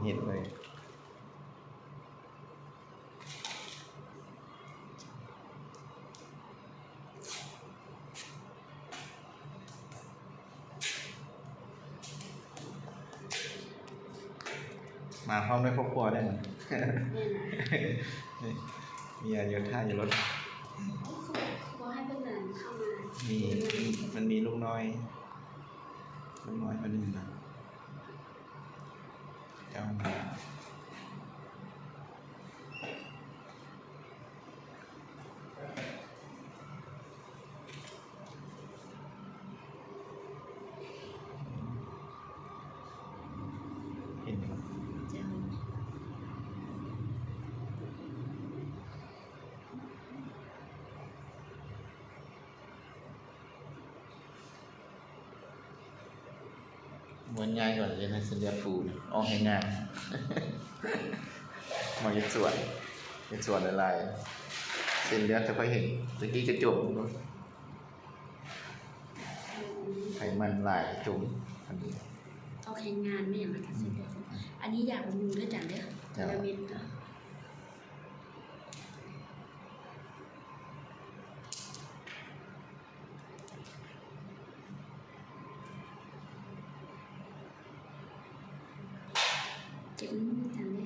ເຮັດເລີຍ. ມາພ້ອມດ້ວຍຄອບຄົວໄດ້ ແມ່ນລະ ເມຍຢູ່ຖ້າຢູ່ລົດ ບໍ່ໃຫ້ເພິ່ນເຂົ້າມາ ມີ ມັນມີລູກນ້ອຍ ລູກນ້ອຍຄົນໜຶ່ງນະ ເຈົ້າ ເຫັນຢູ່ ເຈົ້າ. ເມື່ອຍາຍກ່ອນ ຈະເຮັດເສັ້ນເລືອດຟູ ອອກແຮງງານ ມາເຮັດສວນ ເຮັດສວນຫຼາຍໆ ເສັ້ນເລືອດຈະຄ່ອຍເຫັນ ແຕ່ກີ້ຈະຈົມ ໄຂມັນຫຼາຍຈົມ ອັນນີ້ ອອກແຮງງານແມ່ນຫຍັງລະ ກະເສັ້ນເລືອດ ອັນນີ້ຢາບຳລຸງເດີ ຈານເດີ ເຈົ້າ ເທື່ອລະເມັດເນາະ. ເຈັບມືຈັ່ງເດ້.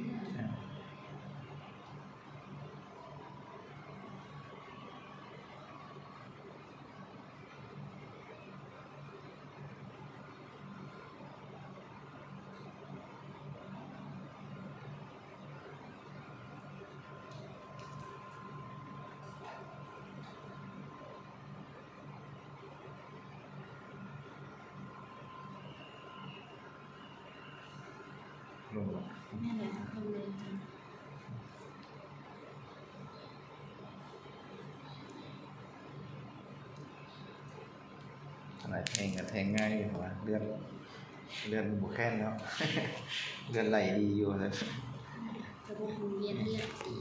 ລົງລະ ແມ່ນແຫຼະ ລົງເລີຍ. ຫຼາຍແທງກະແທງງ່າຍຢູ່ ເພາະວ່າເລືອດ ເລືອດມັນບໍ່ແຂ້ງແລ້ວ ເລືອດໄຫຼດີຢູ່ ລະບົບໝູນວຽນເລືອດດີ.